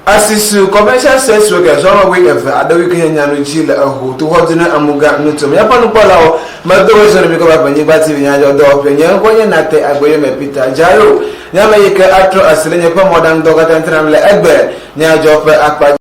Asisu Commercial Sex Workers woame wuieve aɖewo yi ke nye nyanu dzi le eho to xɔdu ne Amuga nuto. Míaƒe nukpɔlawo, medo wo zɔ ne míkɔ va Gbenyigba TV nyadzɔdɔwɔƒe. Nye ŋkɔe nye Nate Agbeyome Peter Jairo. Nye ame yi ke atrɔ asi le nye ƒe mɔɖaŋudɔ katã ŋuti nam le egbe nyadzɔƒe akpa dzi.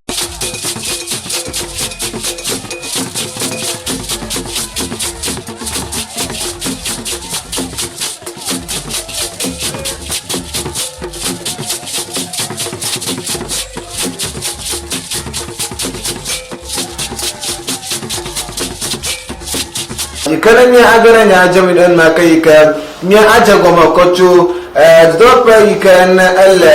Yi ke ne mía age ɖe nya dze mi enumake yi ke mía adze gɔme kɔ tso dɔdɔƒe yi ke ne ele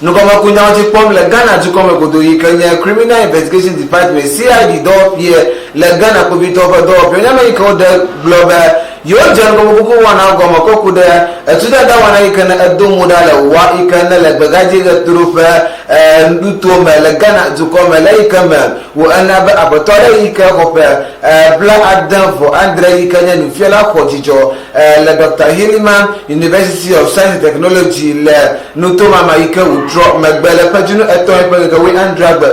nugɔmekunyawo dzi kpɔm le Ghana dukɔ me godoo yi ke nye Criminal Investigation Department, CID, dɔwɔƒee le Ghana kpovitɔwo ƒe dɔwɔƒe. Nye ame yi ke woɖe gblɔ be yewodze nugɔmekuku wɔnawo gɔme kɔ ku ɖe etudada wɔna yi ke ne edo mo ɖa le wa yi ke ne le gbegadzi ɣetoɖoƒe nutowo me le Ghana dukɔ me le yi ke me wo ena be aƒetɔ aɖe yi ke xɔ ƒe 75 yi ke nye nufiala xɔ dzidzɔ le Doctor Hiliman University of Science and Technology le nutomama yi ke wòtrɔ megbe le ƒe dzinu etɔ̃e ƒe ŋkeke wuiadrea gbe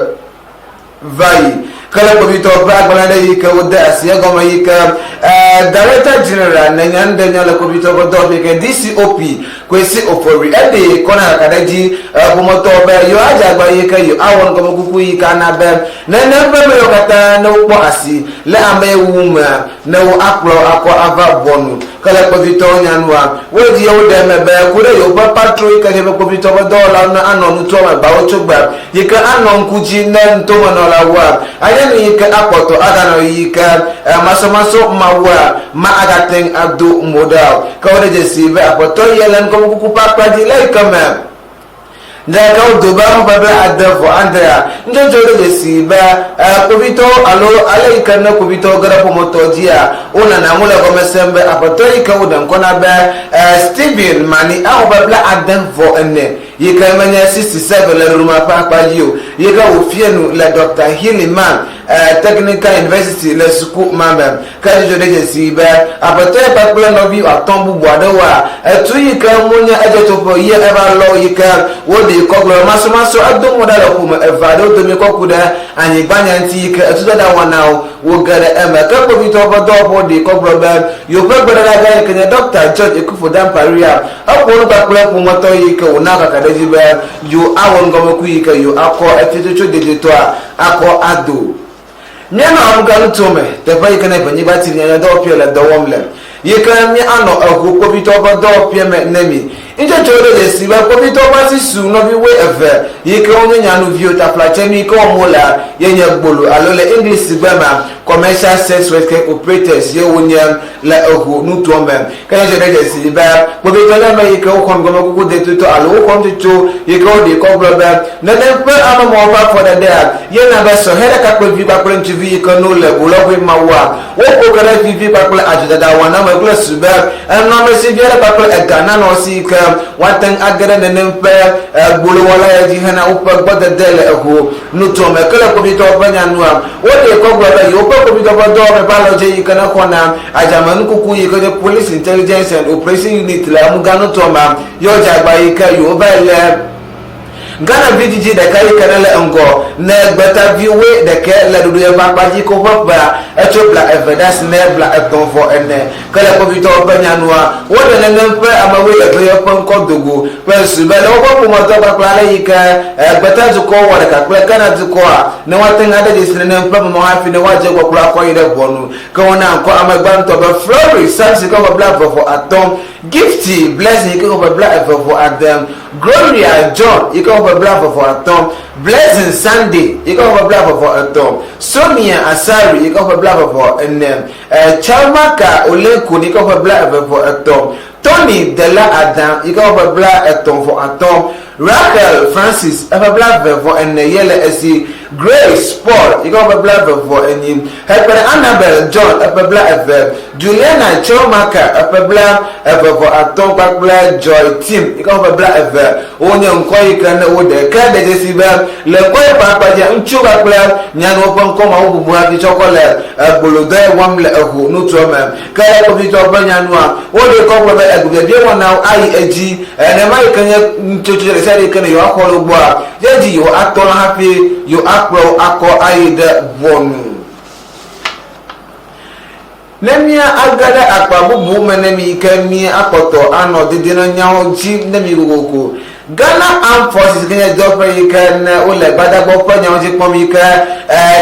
va yi. Ke le kpovitɔwo ƒe agbalẽ aɖe yi ke wode asi egɔme yi ke Director General nenya ŋɖenya le kpovitɔwo ƒe dɔwɔƒe yi ke DCOP Kwesi Ofori eɖee kɔ na kaka ɖe edzi ƒometɔwo be yewoadze agba yi ke yewoawɔ nugɔmekuku yi ke ana be nenem ƒe meyiwo katã ne wokpɔ asi le ame wuwu mea Ne wo akplɔ akɔ ava ʋɔnu. Ke le kpovitɔwo nya nua, wo dzi ye woɖe eme be ku ɖe yewoƒe patro yi ke nye be kpovitɔ ƒe dɔwɔlawo ne anɔ nutoa me gbawo tso gbe yi ke anɔ ŋku dzi ne nutomenɔlawoa, anye nu yi ke akpɔtɔ aganɔ yi ke masɔmasɔ mawua ma agateŋ ado mo ɖa o. Ke woɖe dzesi be aƒetɔ ye le nugɔmekuku ƒe akpa dzi le yi ke me. Ɖeka wodo be ame ƒe blaade vɔ adrea, ŋudzɔdzɔ ɖe dzesi be kpovitɔwo alo ale yi ke ne kpovitɔwo ge ɖe ƒometɔ dzia, wonana ŋu le gɔme sem be aƒetɔ yi ke woɖe ŋkɔ na be Stephen Mani axɔ ƒe 64 yi ke menye 67 le ɖoɖoma ƒe akpa dzi o yi ke wòfia nu le Doctor Hiliman Technical University le suku ma me. Ke dzudzɔ ɖe dzesii be aƒetɔe kpakple nɔvi atɔ̃ bubu aɖewoa, etu yi ke wonye edzɔtsoƒe ye eva lɔ yi ke woɖee kɔ gblɔ be masɔmasɔ edo mo ɖa le ƒome eve aɖewo dome kɔ ku ɖe anyigbanya ŋuti yi ke etudada wɔnawo woge ɖe eme. Ke kpovitɔwo ƒe dɔwɔƒewo ɖee kɔ gblɔ be yewoƒe gbeɖeɖagã yi ke nye Ɖɔkta George Ekufu Damparia eƒo nu kpakple ƒometɔ yi ke wòna kakaɖedzi be yewoawɔ nugɔmeku yi ke yewoakɔ efiatsotso dedietɔa akɔ ado. Míanɔ amuganuto me, teƒe yi ke ne ʋenyigba ti mía dɔwɔƒea le dɔ wɔm le, yi ke míanɔ eŋu kpovitɔwo ƒe dɔwɔƒea me ne mi. Ŋutsotsowo ɖe dzesi be kpovitɔwo ƒe asi su nɔvi wuieve yi ke wonye nyanuviwo taflatse nu yi ke wɔm wolea ye nye gbolo alo le English-gbe mea, commercial sex worker operators ye wonye le eŋu nutoa me. Ke nyɔtsɔ ɖe dzesi be kpovitɔ nye ame yi ke woxɔ nugɔmekuku detotɔ alo woxɔ nutsotso yi ke woɖee kɔ gblɔ be nenem ƒe amemɔwo ƒe afɔɖeɖea ye na be sɔhɛ ɖekakpuivi kpakple ŋutsuvi yi ke no le golɔgoe mawua woƒo ke ɖe vivi kpakple adzodada wɔname kple su be enɔamesi vi aɖe kpakple ega nanɔ esi yi ke woate ŋu age ɖe nenem ƒe gbolowɔla ya dzi hena woƒe gbɔdede le eho nutoa me. Ke le kpovitɔwo ƒe nya nua, woɖee kɔ gblɔ be yewoƒe kpovitɔ ƒe dɔwɔƒe ƒe alɔdze yi ke nexɔna Adzamenukuku yi ke nye Police Intelligence and Operation Unit le Amuga nutoa mea yɔ dze agba yi ke yewovae lé Ghana vidzidzi ɖeka yi ke nele ŋgɔ ne gbetaviwoe ɖekɛ le ɖoɖo yeƒe akpa dzi ke woƒe ƒea etso 20 ɖe asi ne 34. Ke le kpovitɔwo ƒe nya nua, woɖe nenem ƒe ame wuieve yeƒe ŋkɔ do go kple susu be le woƒe ƒometɔ kpakple ale yi ke gbetadukɔwo wɔ ɖeka kple Ghana dukɔa ne woate ŋu aɖe dzesi nenem ƒe mɔ hafi ne woadze gbɔgblɔ akɔ yi ɖe ʋɔnu. Ke wona ŋkɔ ame gbãtɔ be Flory Samson ke ƒe 35, Gifty Blessing yi ke ƒe 29, Gloria John yi ke ƒe 33, Blessing Sunday yi ke ƒe 33, Sonia Asari yi ke ƒe 44, Chalmaka Olenkun yi ke ƒe 23, Tony Dela Adam yi ke ƒe 35, Rachel Francis eƒe 44 ye le esi, Grace Paul yi ke ƒe 44, hekpe ɖe Annabel John eƒe 20, Juliana Chiamaka eƒe 33 kpakple Joy Tim yi ke ƒe 20 wonye ŋkɔ yi ke ne woɖe ke ɖe dzesi be le ŋkɔ yi ƒe akpa dzia ŋutsuwo kpakple nyanuwo ƒe ŋkɔ mawo bubu hafi tsɔ kɔ le gbolodɔe wɔm le eho nutoa me. Ke le kpovitɔwo ƒe nya nua, woɖee kɔ gblɔ be egbebiabia wɔnawo ayi edzi nenema yi ke nye nutsotso ɖe sia ɖe yi ke ne yewoaxɔ le wo gbɔa, ye dzi yewoatɔ la hafi yewoakplɔ wo akɔ ayi ɖe ʋɔnu. Ne mía age ɖe akpa bubu me ne mi yi ke mía akpɔtɔ anɔ dedienɔnyawo dzi ne mi kokoko. Ghana Armed Forces ke nye dɔƒe yi ke ne wole gbadagbawo ƒe nyawo dzi kpɔm yi ke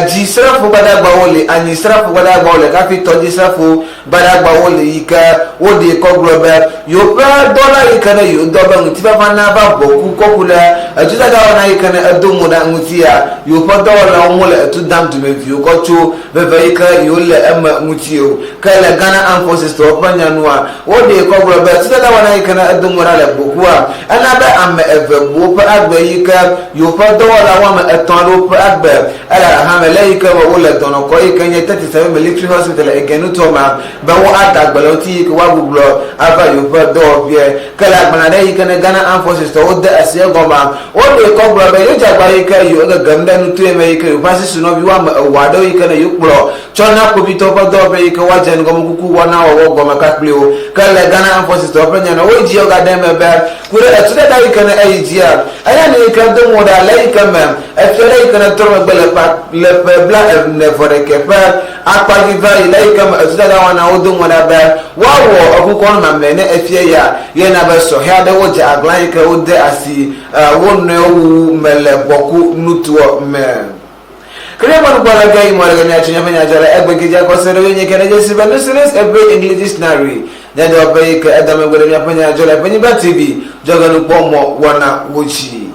dzi srafo gbadagbawo li, anyi srafo gbadagbawo li hafi tɔdzi srafo gbadagbawo li yi ke woɖee kɔ gblɔ be yewoƒe dɔla yi ke ne yewodɔ be ŋutifafa nava bɔ ku kɔ ku ɖe etudada wɔna yi ke ne edo mo ɖa ŋutia, yewoƒe dɔwɔlawo mele etu dam dumeviwo kɔ tso veve yi ke yewole eme ŋuti o. Ke le Ghana Armed Forces tɔwo ƒe nya nua, woɖee kɔ gblɔ be tudada wɔna yi ke ne edo mo ɖa le Bokua, ena be ame eve bu woƒe agbe yi ke yewoƒe dɔwɔla woame etɔ̃ aɖewo ƒe agbe ele hame le yi ke me wole dɔnɔkɔ yi ke nye 37 Military Hospital le Ege nutoa me be woada gbe le ŋuti yi ke woagbublɔ ava yewoƒe dɔwɔƒeɛ. Ke le agbalẽ aɖe yi ke ne Ghana Armed Forces tɔwo de asi egɔmea, woɖee kɔ gblɔ be yewo dze agba yi ke yewo gegem ɖe nutoe me yi ke yewoƒe asisunɔvi woame ewo aɖewo yi ke ne yewokplɔ tsɔ na kpovitɔwo ƒe dɔwɔƒe yi ke woadze ŋgɔmekuku wɔna wɔwɔ gɔme kpakpli wo. Ke le Ghana Armed Forces tɔwo ƒe nya nua, woyi dzi wogaɖe eme be ku ɖe etudada yi ke ne eyi dzia, enye nu yi ke do mo ɖa le eyi ke me efia ɖe yi ke ne trɔ megbe le ƒe le ƒe bla ene vɔ ɖekɛ ƒe akpa dzi va yi le eyi ke me etudada wɔnawo do mo ɖa be woawɔ ekukɔnu mamlɛ ne efia ya ye na be sɔhɛ aɖewo dze aglã yi ke wode asi wo nɔewo wuwu me le Bɔku nutoa me. Ke míaƒe nukpɔla gã yi mɔ ɖe míatso míaƒe nya dzɔ le egbe ŋkekea kɔ se ɖe nye ke ɖe dzesi be Nusiris Ebre English Dictionary nye dɔwɔƒe yi ke edɔ megbe ɖe míaƒe nya dzɔ le Ƒenyigba TV dzɔgenukpɔmɔ wɔna wo dzi.